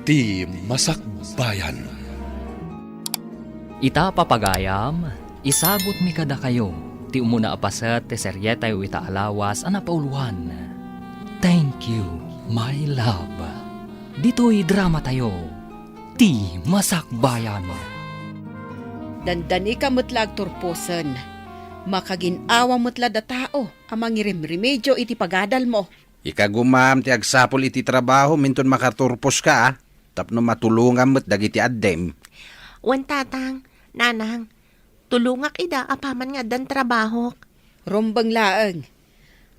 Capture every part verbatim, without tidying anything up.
Ti Masakbayan. Ita, papagayam, isagutmi kadakayo ti umuna a paset ti serietayo ita a lawas a napauloan, Thank You, My Love. Ditoy dramatayo, Ti Masakbayan. Dandanika met la agturposen. Makagin-awa met la da tao a mangirimremedio iti pagadalmo. Ikagumam ti agsapul iti trabahom inton makaturposka, a, tapno matulongam met dagiti addim. Wen, tatang, nanang, tulongak ida apaman nga addan trabahok. Rumbeng laeng.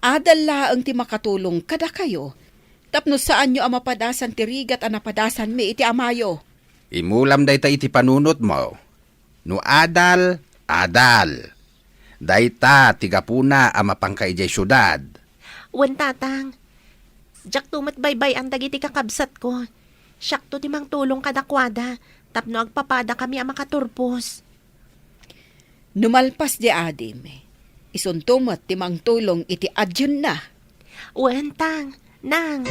Adal laeng ti makatulong kadakayo tapno saanyo a mapadasan ti rigat a napadasanmi iti amayo. Imulam dayta iti panunotmo. No adal, adal. Dayta ti gapuna a mapanka idiay siudad. Wen, tatang. Diakto met baybay-an dagiti kakabsatko. Siakto ti mangtulong kadakuada tapno agpapadakami a makaturpos. No malpas di adim, isunto met ti mangtulong iti adienna. Wen, tang, nang.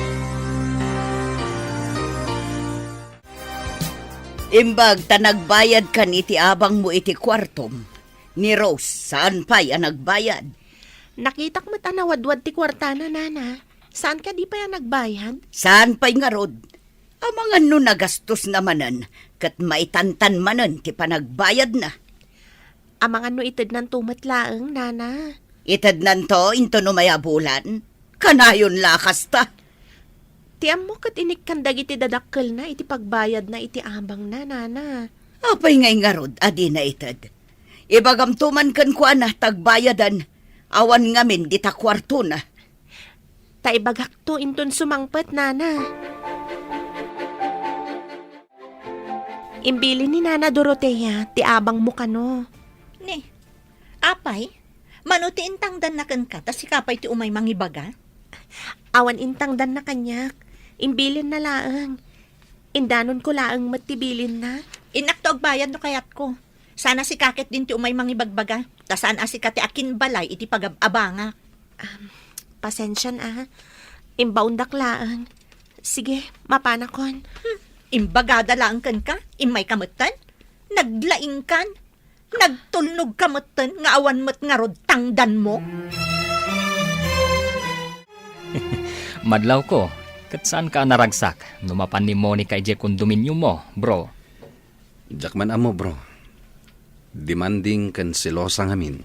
Imbag ta nagbayadkan iti abangmo iti kuartom. Ni Rose, saan pay a nagbayad? Nakitak met a nawadwad ti kuartana, nana. Saan kadi pay a nagbayad? Saan pay ngarud? Amangan no nagastosna manen ket maitantan manen ti panagbayadna. Amangan no itednanto met laeng, nana. Itednanto inton umay a bulan? Kanayon la a kasta. Ti ammo ket inikkan dagiti dadakkelna iti pagbayadna iti abangna, nana. Apay ngay ngarud a dina ited? Ibagamto man kenkuana ta agbayadan, awan ngamin dita kuartona. Ta ibagakto inton sumangpet, nana. Imbilin ni Nana Dorotea ti abangmo kano. Ni, apay, mano ti intangdanna kenka ta sika pay ti umay mangibaga? Awan intangdanna kaniak. Imbilinna laeng. Indanonko laeng met ti bilinna. Innakto agbayad no kayatko. Saan a sika ket din ti umay mangibagbaga, ta saan a sika ti akinbalay iti pagab-abangak. Um, pasensian a. Imbaondak laeng. Sige, mapanakon. Hmm, imbagada laeng kenka, immayka metten? Naglaingkan? Nagtulnogka metten nga awan met ngarud tangdanmo? Madlawko, ket saanka a naragsak no mapan ni Monica idiay kondominiummo, bro? Diak man ammo, bro. Demanding ken selosa ngamin.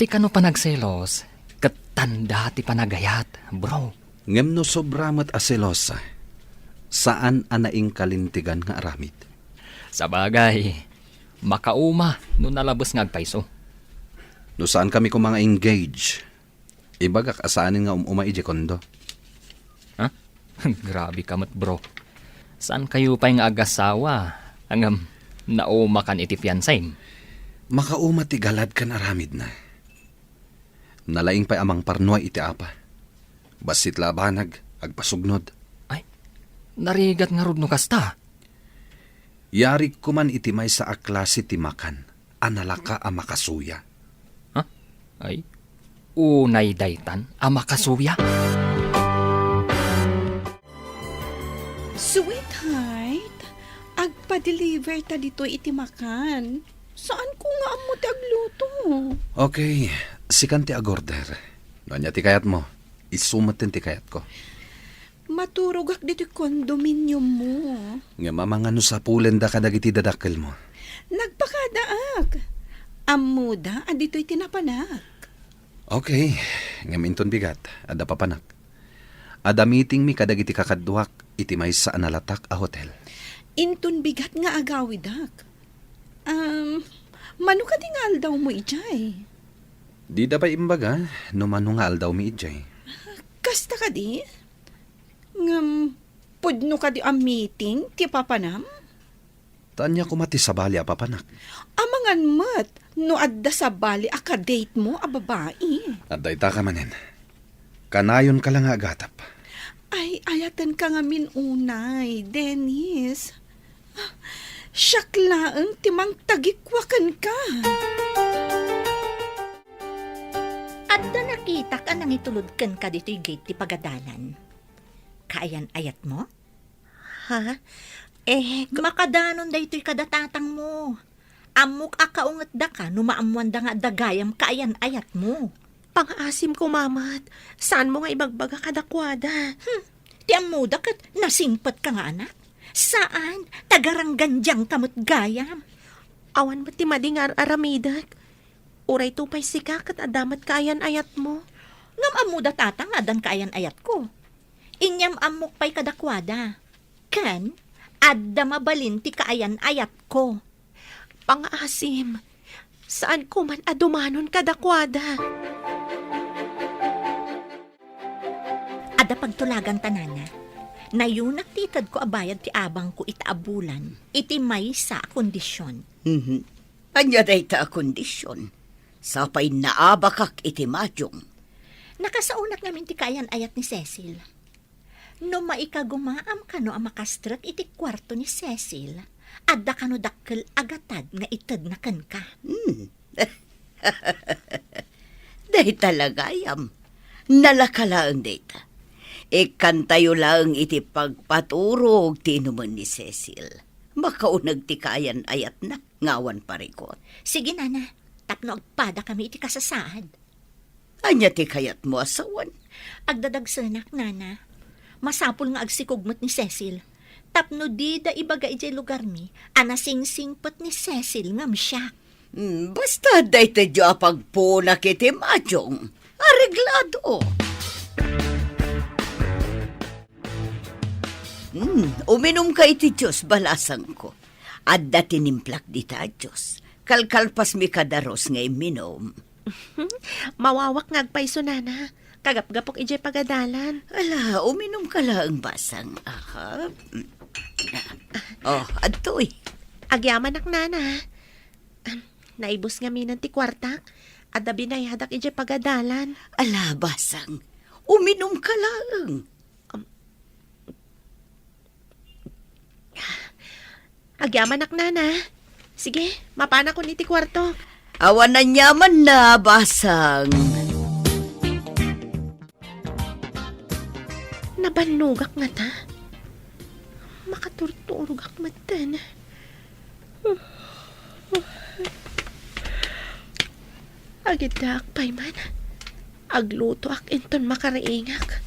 Ti kano panagselos, ket tanda ti panagayat, bro. Ngem no sobra met a selosa, saan a naingkalintegan nga aramid. Sabagay, makauma no nalabes nga agpayso. No saankami koma nga engage, ibagak a saanen nga um-uma idiay kondo. Ha? Grabe ka met, bro. Saan kayo pay nga agasawa? Ngem, naumakan iti fiansayem? Makauma ti galad ken aramidna. Nalaing pay a mangparnuay iti apa. Bassit la a banag, agpasugnod. Ay, narigat ngarud no kasta. Yarig koman iti maysa a klase ti makan a nalaka a makasuya. Ha? Ay, unay daytan a makasuya? Sweetheart, agpa-deliver ta ditoy iti makan. Saanko nga ammo ti agluto. Okay, sikan ti agorder. No ania ti kayatmo, isu metten ti kayatko. Maturogak ditoy condominiummo. Ngem amangan no sapulenda kadagiti dadakkelmo. Nagpakadaak. Ammoda a ditoy ti napanak. Okay, ngem inton bigat, adda papanak. Adda meetingmi kadagiti kakaduak iti maysa a nalatak a hotel. Inton bigat nga agawidak. Um, mano kadi nga aldawmo idiay? Dida pay imbaga no mano nga aldawmi idiay. Kasta kadi? Ngem, pudno kadi a meeting ti papanam? Ta ania koma ti sabali a papanak? Amangan met no adda sabali a kadate mo a babai. Adda ita ka manen. Kanayon ka la nga agatap. Ay, ayaten ka ngamin unay, Dennis. Siak laeng ti mangtagikua kenka. Adda nakitak a nangitulod kenka ditoy gate ti pagadalan. Kaayan-ayatmo? Ha? Eh, ka- Makadanon daytoy kada tatangmo. Ammok a kaungetdaka no maammoanda nga adda gayam kaayan-ayatmo. Pangaasim koma met, saanmo nga ibagbaga kadakuada. Hmm, ti ammoda ket nasingpetka nga anak. Saan, tagaranggandiangka met gayam. Awan met ti madi nga ar-aramidek. Uray to pay sika ket adda met kaayan-ayatmo. Ngem ammoda tatang nga addan kaayan-ayatko. Inyam-ammok pay kadakuada. Ken, adda mabalin ti kaayan-ayatko. Pangaasim, saan koman a dumanon kadakuada. Adda pagtulaganta, nana. Nayunak ti itedko a bayad ti abangko ita a bulan iti maysa a kondision. Mhm. Ania dayta a kondision? Sapay naabakak iti majong. Nakasaonak ngamin ti kaayan-ayat ni Cecil. No maikagumaam kano a makastrek iti kuarto ni Cecil, adda kano dakkel a gatad nga itedna kenka. Hmm. Dayta la gayam. Nalaka laeng dayta. Ikkantayo laeng iti pagpaturog ti inumen ni Cecil. Makauneg ti kaayan-ayatna nga awan parikut. Sige, nana, tapno agpadakami iti kasasaad. Ania ti kayatmo a sawen? Agdadagsenak, nana. Masapul nga agsikog met ni Cecil. Tapno dida ibaga idiay lugarmi a nasingsingpet ni Cecil ngem siak. Hmm, basta daytoy a pagpuonak iti majong. Areglado. Hmm, uminumka iti juice, balasangko. Adda tinimplak dita a juice. Kalkalpasmi kadaros nga imminum. Mawawak nga agpayso, nana. Kagapgapok idiay pagadalan. Ala, uminumka laeng, basang. Aha. Oh, adtoy. Agyamanak, nana. Naibus ngamin ti kuartak. Adda binayadak idiay pagadalan. Ala, basang. Uminumka laeng. Agyamanak, nana. Sige, mapanakon iti kuarto. Awan aniamanna, basang. Nabannogak ngata. Makaturturogak metten. Agiddaak pay man. Aglutoak inton makariingak.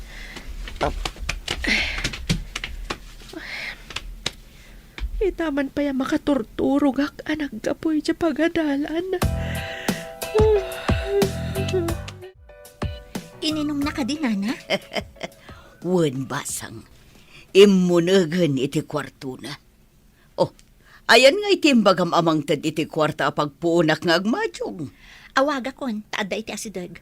Ita man pay a makaturturogak a naggapu iti pagadalan. Ininumna kadi, nana? Wen, basang. Immunegen iti kuartona. Oh, ayan nga iti imbagam a mangted iti kuarta a pagpuonak nga agmajong? Awagakon, ta adda iti asideg.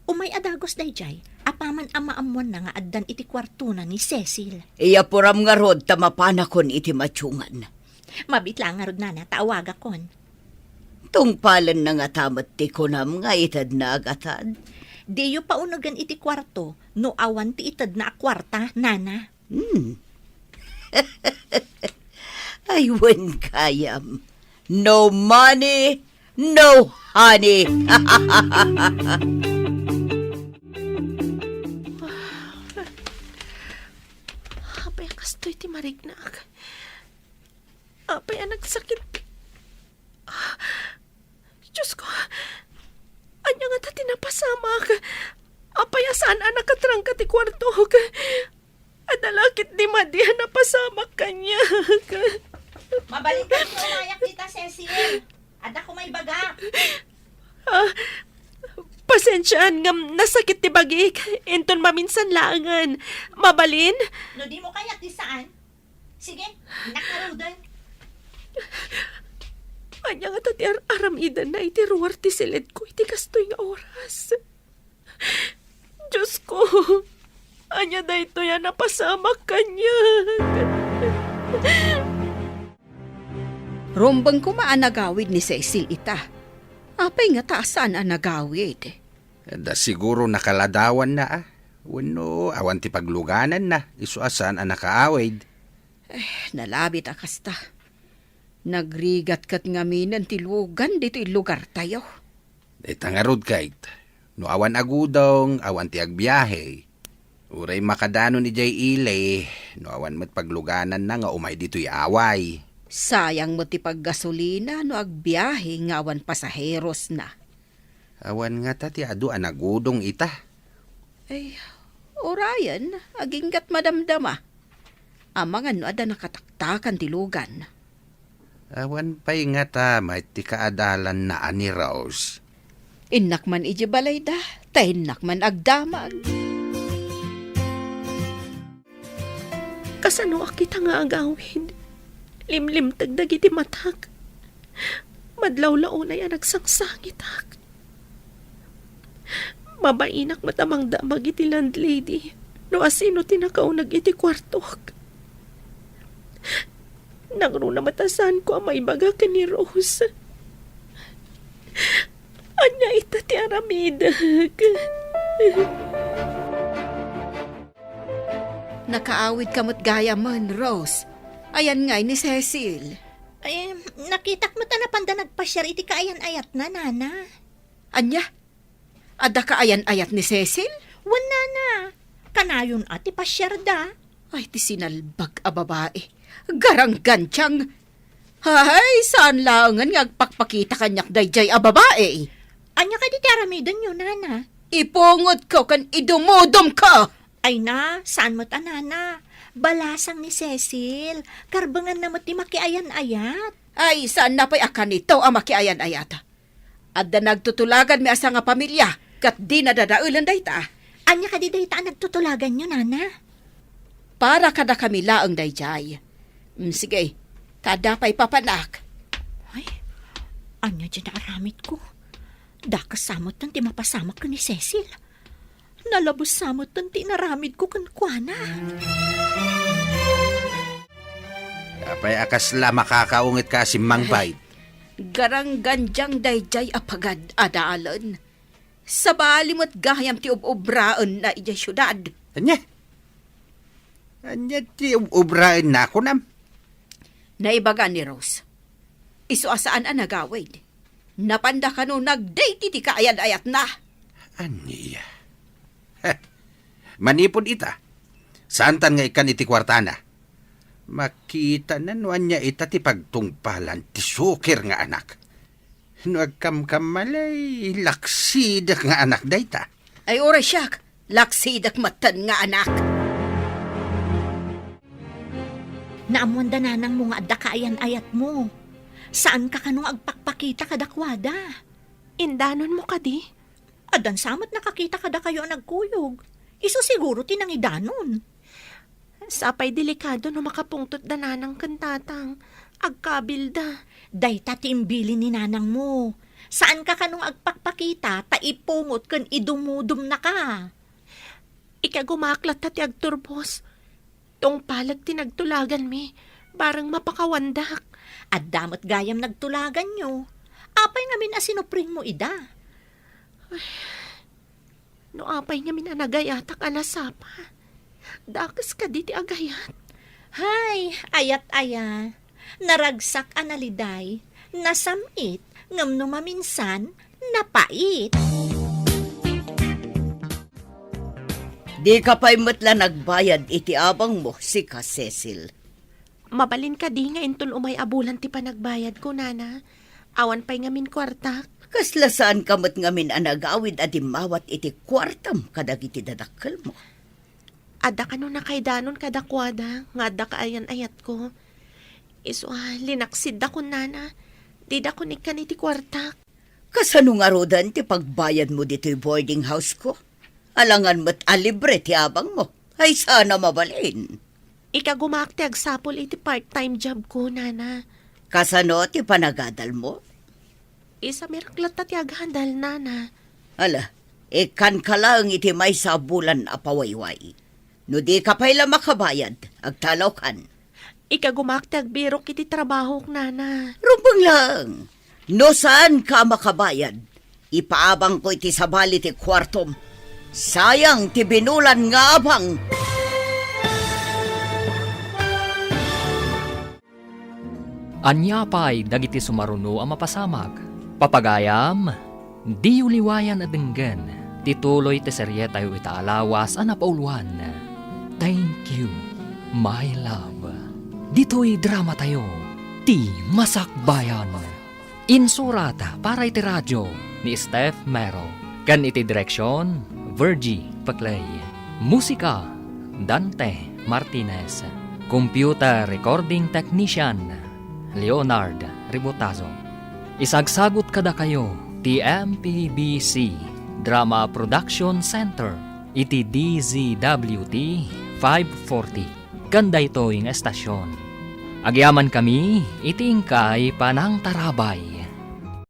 Umay a dagus daydiay, apaman a maammoanna nga addan iti kuartona ni Cecil. Iyapuram ngarud ta mapanakon iti majongan. Mabit la ngarud, nana, ta awagakon. Tungpalenna ngata met ti kunam nga itedna a gatad? Diyo paunegen iti kuarto no awan ti itedna a kuarta, nana. Hmm. Ay, wen gayam. No money, no honey. Apay a kastoy ti marignak? Apay a nagsakit? Diosko, ania ngata ti napasamak? Apay a saan a nakatrangka ti kuartok? Adda la ketdi madi a napasamak kaniak. Mabalinka nga umayak dita, Cecil. Adda ko maibagak. Ah, pasensiaan ngem nasakit ti bagik. Inton maminsan laengen. Mabalin? No dimo kayat, di saan? Sige, innak ngaruden. Ania ngata ti ar-aramidenna iti ruar ti silidko iti kastoy nga oras? Diosko, ania daytoy a napasamak kaniak? Rumbeng koma a nagawid ni Cecil ita. Apay ngata a saan a nagawid? Da siguro nakaladawanna, a. Wenno awan ti paglugananna, isu a saan a nakaawid. Eh, nalabit a kasta. Nagrigat ket ngaminen ti lugan ditoy lugartayo. Dayta ngarud, Kate. No awan agudong, awan ti agbiahe. Uray makadanon idiay ili, no awan met paglugananna nga umay ditoy away. Sayang met ti paggasolina no agbiahe nga awan pasaherosna. Awan ngata ti adu a nagudong ita. Ay, urayen, aginggat madamdama. Amangan no adda nakataktakan ti lugan. Awan pay ngata met ti kaadalanna a ni Rose. Innak man idiay balayda, ta innak man agdamag. Kasanoak ita nga agawid? Limlimteg dagiti matak. Madlawlawnay a nagsangsangitak. Mabainak met a mangdamag iti landlady no asino ti nakauneg iti kuartok. Nangruna met a saanko a maibaga ken ni Rose. Ania ita ti aramidek? Nakaawidka met gayamen, Rose. Ayan ngay ni Cecil. Ay, nakitak met a napanda nagpasiar iti kaayan-ayatna, Nana. Ania? Adda kaayan-ayat ni Cecil? Wen, Nana. Kanayon a ti pasiarda. Ay, ti sinalbag a babae. Garanggantiang. Hay, saan laengen nga agpakpakita kaniak daydiay a babae? Ania kadi ti aramidenyo, Nana? Ipungotko ken idumudumko! Ay na, saan met a, Nana. Balasang ni Cecil. Karbenganna met ti makiayan-ayat. Ay, saanna pay a kanito a makiayan-ayat. Adda nagtutulaganmi a sangapamilia, ket dina dadaelen dayta. Ania kadi dayta a nagtutulaganyo, Nana? Para kadakami laeng daydiay. Mm, sige, ta adda pay papanak. Ay, ania diay naaramidko? Dakes sa metten ti mapasamak ken ni Cecil. Nalabes sa metten ti inaramidko kenkuana. Apay a kasla makakaungetka a simmangbayd? Ay, garanggantiang daydiay a pagad-adalan. Sabali met gayam ti ub-ubraenna idiay siudad. Ania? Ania ti ub-ubraenna, kunam? Naibaga ni Rose. Isu a saan a nagawid. Napanda kano nagdate iti kaayan-ayatna. Ania? Heh. Manipud ita, saantan nga ikkan iti kuartana. Makitana no ania ita ti pagtungpalan ti sukir nga anak. No agkamkamali, laksidek nga anak dayta. Ay, uray siak, laksidek metten nga anak. Naammoanda nanangmo nga adda kaayan-ayatmo. Saanka kano nga agpakpakita kadakuada. Indanonmo kadi? Addan sa met nakakita kadakayo a nagkuyog. Isu siguro ti nangidanon. Sapay delikado no makapungtotda nanang ken tatang. Agkabilda. Dayta ti imbilin ni nanangmo. Saanka kano nga agpakpakita ta ipungot ken idumudumnaka. Ikagumaak latta ti agturbos. Tungpalek ti nagtulaganmi, bareng mapakawandak. Adda met gayam nagtulaganyo. Apay ngamin a sinupringmo ida? Ay, no apay ngamin a nagayatak a nasapa, dakes kadi ti agayat. Hay, ayat aya. Naragsak a naliday, nasam-it, ngem no maminsan, napait. Dika pay met la nagbayad iti abangmo, sika, Cecil. Mabalin kadi nga inton umay a bulan ti panagbayadko, Nana? Awan pay ngamin kuartak. Kasla saanka met ngamin a nagawid a dimmawat iti kuartam kadagiti dadakkelmo? Adda kano nakaidanon kadakuada nga adda kaayan-ayatko. Isu a, linaksidda kun nana, didakon ikkan iti kuartak. Kasano ngaruden ti pagbayadmo ditoy boarding house-ko? Alangan met a libre ti abangmo. Ay, saan a mabalin. Ikagumaak ti agsapul iti part-time job-ko, nana. Kasano ti panagadalmo? Isamirak latta ti aghandal, nana. Ala, ikkanka laeng iti maysa a bulan a pawayway. No dika pay la makabayad, agtalawkan. Ikagumaak ti agbirok iti trabahok, nana. Rumbeng laeng. No saanka a makabayad, ipaabangko iti sabali ti kuartom. Sayang ti binulan nga abang. Ania pay dagiti sumaruno a mapasamak? Papagayam, diyo liwayan a denggen ti tuloy ti serietayo ita a lawas a napauluan, Thank You, My Love. Ditoy dramatayo, Ti Masakbayan. Insurat para iti radio ni Steph Mero, ken iti direksion, Virgie Paclay. Musika, Dante Martinez. Computer recording technician, Leonard Ributazo. Isagsagut kadakayo ti M P B C Drama Production Center iti D Z W T five forty ken daytoy nga estasion. Agyamankami iti inkay panangtarabay.